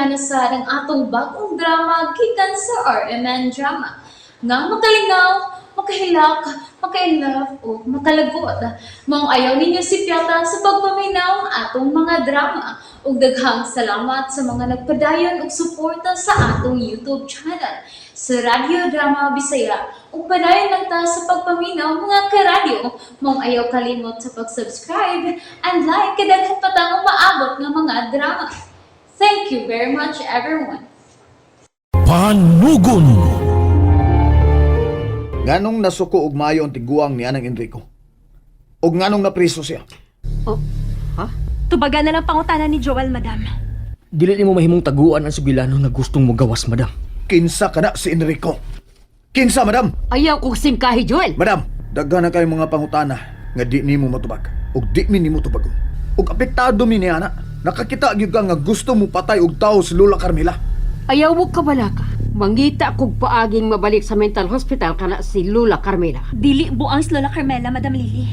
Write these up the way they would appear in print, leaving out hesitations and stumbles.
na sa ang atong bagong drama gikan sa RMN Drama. Nga makalingaw, makahilak, makainlove o makalagot. Maong ayaw ninyo sipyata sa pagpaminaw ang atong mga drama. Ug daghang salamat sa mga nagpadayon og suporta sa atong YouTube channel sa Radyo Drama Bisaya. Ug padayon lang ta sa pagpaminaw, mga karadyo. Maong ayaw kalimot sa pag-subscribe and like kay daghan pa tang umaabot nga mga drama. Thank you very much, everyone. Panugon. Nganong nasuko og maayo ang tiguang ni Anang Enrico? Og nganong napriso siya? Oh, ha? Tubagan na lang pangutana ni Joel, madam. Dili nimo mahimong taguan ang sugilano nga gustong mogawas, madam. Kinsa kana si Enrico? Kinsa, madam? Ayaw kong singkahi, Joel. Madam, daghan na kayo mga pangutana nga di nimo matubag og di mi nimo tubagon. Og apektado mi ni ana. Nakakita gyud ka nga gusto mo patay og tawo si Lola Carmela. Ayaw mo kabalaka. Mangita kog paaging mabalik sa mental hospital kana si Lula Carmela. Dili buang si Lola Carmela, Madam Lily.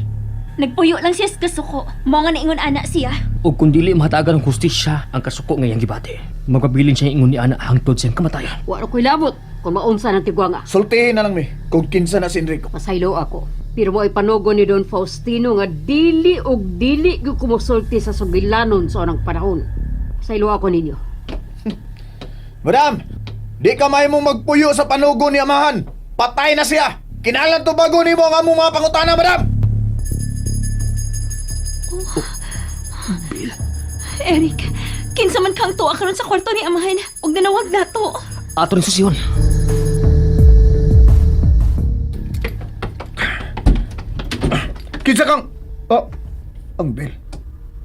Nagpuyo lang siya sa kasuko. Mao nga naingon ana siya. Ug kung dili mahatagan ng hustisya ang kasuko nga iyang gibati, magpabilin siya ingon ni ana hangtod sa iyang kamatayon. Wa ko'y labot kung maunsa ng tiguanga. Sultihin na lang mi kung kinsa na si Enrico. Pasaylo ako. Pero mo'y panugo ni Don Faustino nga dili og dili gyud kumusulti sa sugilanon sa unang panahon. Pasaylo ako ninyo. Madam, di ka mahimong magpuyo sa panugo ni amahan. Patay na siya. Kinalan tubago nimo ang among mga pangutana, madam. Eric, kinsa man kang tuwa karon sa kwarto ni amahan ug nanawag nato. Ato rin susiyon. Kinsa kang... Oh, ang bell.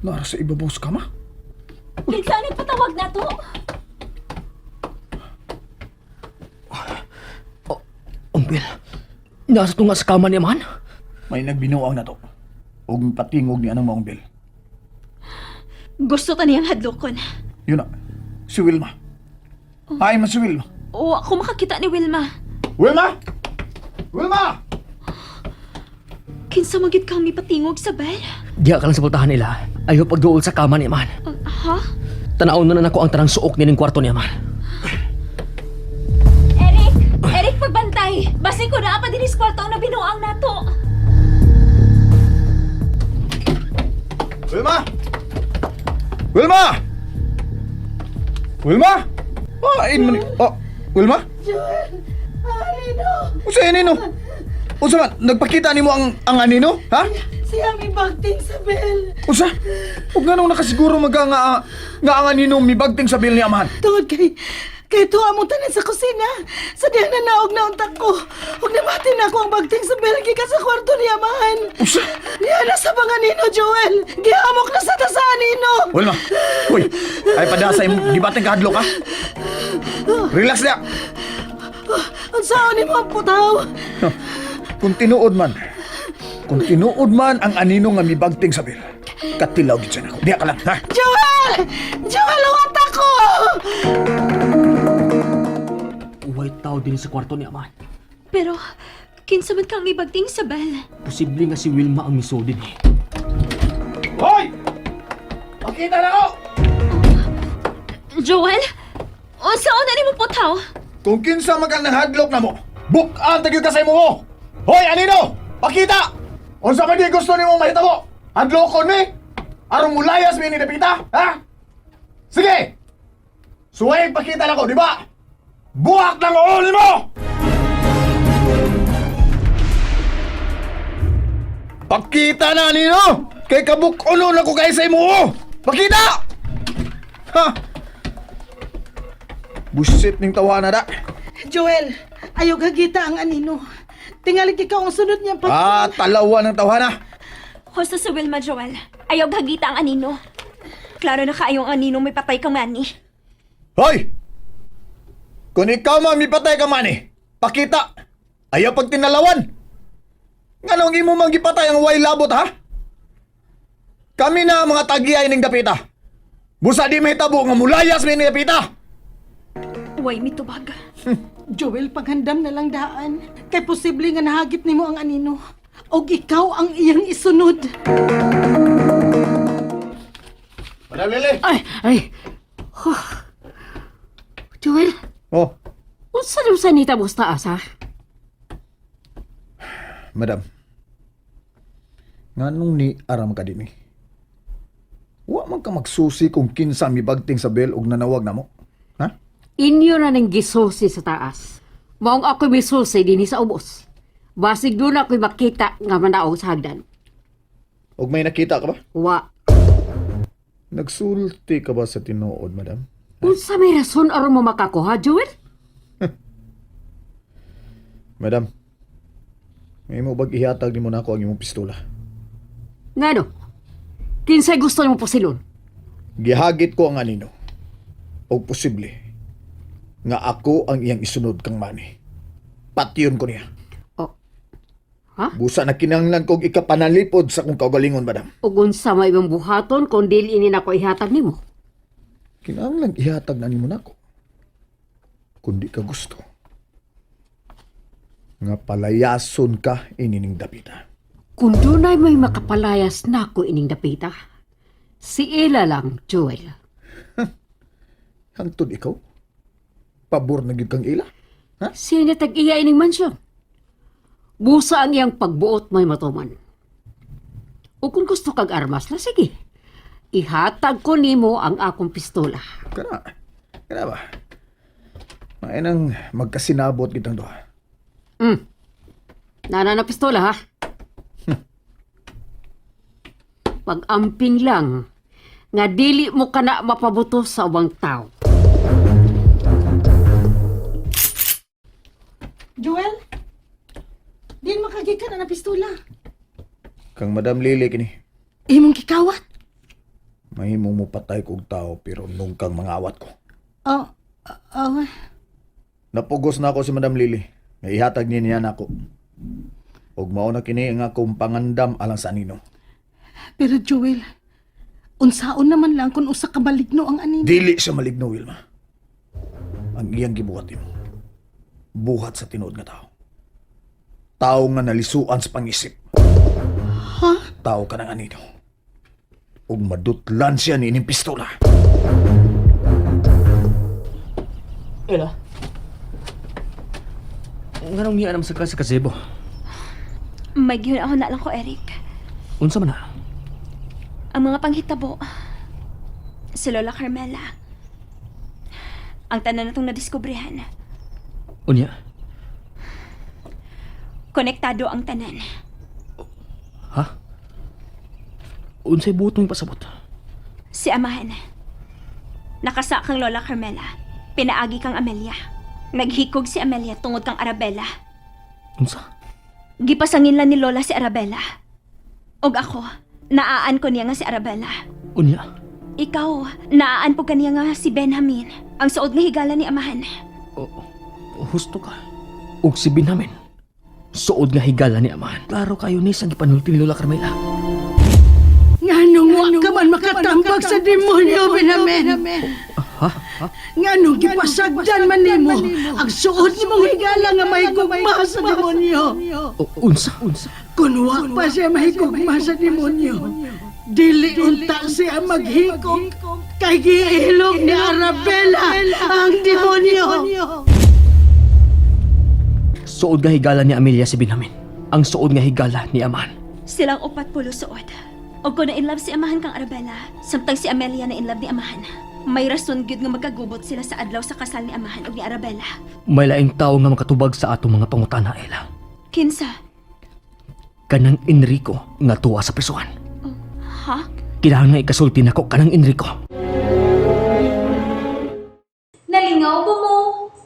Nara sa ibabaw sa kama. Kinsa ang nagpatawag nato? Umpil, nasa tunga sa kama ni amahan. May nagbinuang na to. Ug patingog ni anang maong bell. Gusto ta niyang hadlokon. Yun na. Si Wilma. Ay, man si Wilma. O ako makakita ni Wilma. Wilma! Wilma! Kinsa man gyud kang mipatingog sa bell? Diha ka lang sa pultahan nila. Ayaw pagduol sa kama ni amahan. Ha? Tanaw na nako ang tanang suok nining kwarto ni amahan. Eric! Eric, pagbantay! Basi ko naa pa dinhi sa kwarto ang nabinuang nato. Wilma! Wilma! Wilma! Ah, in man. Oh, Wilma? Joel! Anino! Unsa anino? Unsa man nagpakita nimo ang anino, ha? Siya may bagting sa bell. Unsa? Ug nganong nakasiguro maga nga nga ang anino mibagting sa bil ni amahan? Tungod kay tuwa mo tanan sa kusina. Sa diyang nanaog na untak ko. Ug nabati na ako ang bagting sa bell gikan sa kwarto ni amahan. Unsa? Niya na sa mga nino, Joel. Gihamok na sa ta sa anino. Wilma, hoy, ay padasa imong gibating kahadlok ha. Relax na. Unsaon nimo ang putaw? Kung tinuod man, kung tinuod man ang anino nga mibagting sa bil, katilaw gid siya nako. Diha ka lang, ha? Joel! Joel, uwat ako! Uway tao din sa kwarto ni amahan. Pero kinsa man kang mibagting sa bell? Posible nga si Wilma ang misudin eh. Hoy! Pakita na ko! Joel? Unsaon na nimo putaw? Kung kinsa man kang nanghadlok na mo, bukaan tagyod ka sa imo mo. Hoy, anino! Pakita! Unsa man di gusto nimo mahitabo? Hadlokon mi? Aron mulayas mi ni dapita, ha? Sige! Suway pakita na ko, di ba? Buhak lang oo nimo! Pakita na nino! Kay kabuk-uno na ko kay sa imo! Oh! Pakita! Ha? Busit ning tawana da. Joel, ayaw gagita ang anino. Tingali ikaw ang sunod niyang pag... Ah, talawa ng tawhana. Husto si Wilma, Joel. Ayaw gagita ang anino. Klaro na kaayong anino may patay kang mani. Hoy! Kung ikaw man mipatay ka man eh, pakita. Ayaw pag tinalawan. Nganong imo man gipatay ang way labot ha? Kami na ang mga tagiyay ning dapita. Busa di mahitabo nga mulayas mi ning dapita. Uway, mitubag. Joel, panghandam na lang daan. Kay posible nga nahagip nimo ang anino. Og ikaw ang iyang isunod. Madam Lily! Ay, ay. Huh. Unsa ni tabo sa taas, ha? Madam, nganong ni aram ka din eh? Wa man ka magsusi kung kinsa mibagting sa bell og nanawag namo. Ha? Inyo na nang gisusi sa taas. Maong ako'y misusi dinhi sa ubos. Basig doon ako'y makita nga manaog sa hagdan. Og may nakita ka ba? Wa. Nagsulti ka ba sa tinuod, madam? Unsa may rason aron mo makakuha, Joel? Madam, may mo bag ihatag nimo nako ang imong pistola. Ngano? Kinsay gusto nimo pusilon? Gihagit ko ang anino. Og posible nga ako ang iyang isunod kang mani. Patyon ko niya. Oh. Ha? Busa na kinahanglan kog ikapanalipod sa akong kaugalingon, madam. Ug unsa may imong buhaton kung dili ini nako ihatag nimo? Kinahanglan ihatag na nimo nako. Kundi ka gusto. Nga palayason ka inining dapita. Kung dunay may makapalayas nako ining dapita, si Ella lang, Joel. Hangtod ikaw? Pabor na gyud kang ila? Ha? Siya na tag-iya ining mansyon. Busa ang iyang pagbuot may matuman. O kung gusto kag armas na, sige. Ihatag ko nimo ang akong pistola. Kana. Kana ba? May nang magkasinabot kitang duha. Nana na pistola, ha? Pag-amping lang, nga dili mo kana mapabuto sa ubang tao. Joel? Din makagikan na na pistola. Kang Madam Lily kini. Imong kikawat. Mahimong mo patay kog tao pero nung kang mangawat ko. Oh, oh, Napugos na ako si Madam Lily. Nga ihatag niya niya nako. Ug mao na kini ang akong pangandam alang sa anino. Pero Joel, unsaon naman lang kung usa ka maligno ang anino. Dili siya maligno, Wilma. Ang iyang gibuhat nimo. Buhat sa tinuod nga tao. Tao nga nalisuan sa pangisip. Ha? Tao ka ng anino. Ug madutlan siya ni ining pistola. Ella? Nganong niya anam sa ka sa gazebo? May gihon na lang ko, Eric. Unsa man na? Ang mga panghitabo. Si Lola Carmela. Ang tanan natong nadiskubrehan. Unya? Konektado ang tanan. Ha? Unsay buot mong pasabot? Si Amahan. Nakasa kang Lola Carmela. Pinaagi kang Amelia. Naghikog si Amelia tungod kang Arabella. Unsa? Gipasangin lang ni Lola si Arabella. Og ako, naaan ko niya nga si Arabella. Unya? Ikaw, naaan po kaniya nga si Benjamin. Ang suod nga higala ni Amahan. O, husto ka. Ug si Benjamin. Suod nga higala ni Amahan. Klaro kayo ni sa gipanulti ni Lola Carmela. Nganong wa ka man makatambag sa demonyo, Benjamin. Ha? Ha? Nganong gipasagdan man nimo ang suod nimong higala nga mahigugma sa demonyo. O, unsa? Unsa? Kun wa pa siya mahigugma sa demonyo, dili unta siya maghikog kay giilog ni Arabella ang demonyo. Suod nga higala ni Amelia si Benjamin. Ang suod nga higala ni Amahan. Silang upat pulo suod. Og ko na in love si Amahan kang Arabella, samtang si Amelia na in love ni Amahan. May rason gyud nga magkagubot sila sa adlaw sa kasal ni Amahan ug ni Arabella. May laing tao nga makatubag sa atong mga pangutana, Ella. Kinsa? Kanang Enrico nga tuwa sa prisuhan. Ha? Kailangan nga ikasulti nako kanang Enrico. Nalingaw ba mo?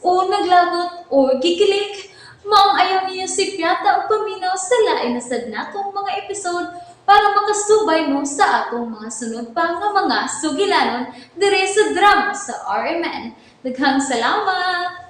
O naglagot o gikilig? Maong ayaw niyo si Piata o paminaw sa lain na sad natong mga episode para makasubay mo sa atong mga sunod pa nga mga sugilanon dire sa drama sa RMN. Daghang salamat!